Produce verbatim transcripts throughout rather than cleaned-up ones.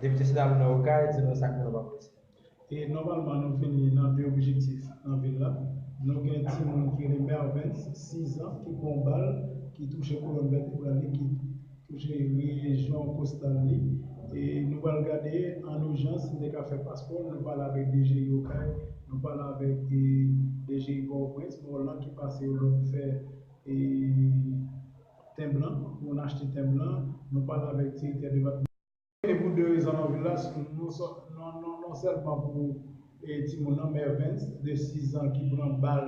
Depite Senatè nan Okay, di nou sa k nan pawòl. E nòmalman, nou vini nan de objektif nan vil la. Nou gen timoun ki rele Mervens, sis an, ki pran bal, ki touche kolòn vètebral li, ki touche rejyon kostal li. E nou pral gade an ijans si n te ka fè paspò l. Nou pale avèk D G I Okay, nou pale avèk D G I Pòtoprens, Morlan ki pase yo lòt fè tenblan, pou n achte tenblan. Nou pale avèk direktè depatman. E pou de rezon nan vil la, non sèlman pou e timoun nan, Mervens, de sis an, ki pran bal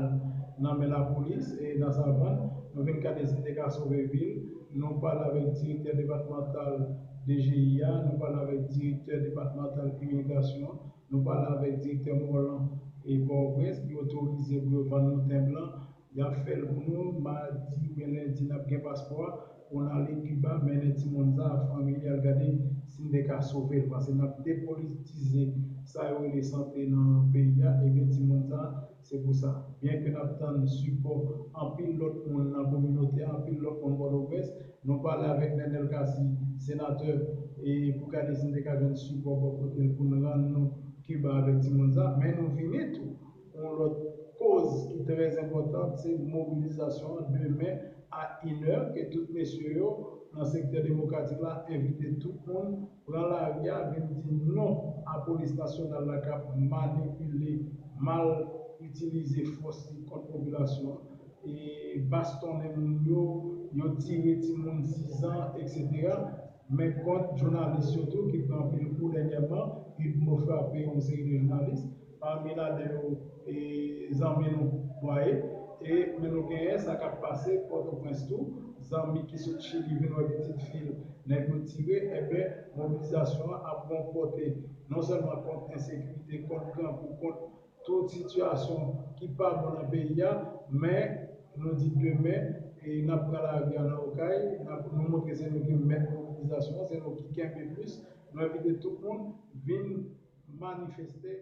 nan men lapolis e nan Savann. Nou vin gade si n te ka sove vi l. Nou pale avèk direktè depatmantal D G I a, nou pale avèk direktè depatmantal imigrasyon, nou pale avèk direktè Morlan e Pòtoprens, ki otorize pou yo vann nou tenblan. Y ap fè l pou nou, madi oubyen lendi n ap gen paspò a pou n ale Kiba, mennen timoun sa ak fanmi li al gade si n te ka sove l, paske n ap depolitize sa yo rele sante nan peyi a. Ebyen, timoun sa, se pou sa. Byenke n ap tann sipò anpil lòt moun nan kominote a, anpil lòt moun Pòtoprens, nou pale avèk Nenel Cassy, senatè, e pou gade si n te ka jwenn sipò bò kote l pou n rann nou Kiba avèk timoun sa, men nou vini tou yon lòt koz ki trè enpòtan, se mobilizasyon an demen a inè, ke tout mesye yo nan sektè demokratik la envite tout moun pran lari a, vin di non a polis nasyonal la k ap manipile, mal itilize fòs li kont popilasyon an, e bastonnen moun yo, yo tire timoun sis an, etsetera. Men kont jounalis yo tou ki pran anpil kou dènyèman, Udmo frape yon seri de jounalis, pami ladan yo e zanmi nou Bwaye. E men nou genyen sa k ap pase Pòtoprens tou, zanmi ki sot Chili vin wè pitit fi l, nèg yo tire, enben mobilizasyon an ap gon pòte non sèlman kont ensekirite, kont grangou, kont tout sitiyasyon ki pa bon nan peyi a, men nou di demen e n ap pran lari a nan Okay, n ap, nou montre se nou ki mèt mobilizasyon an, se nou ki kenbe plis. Nou envite tout moun vin manifeste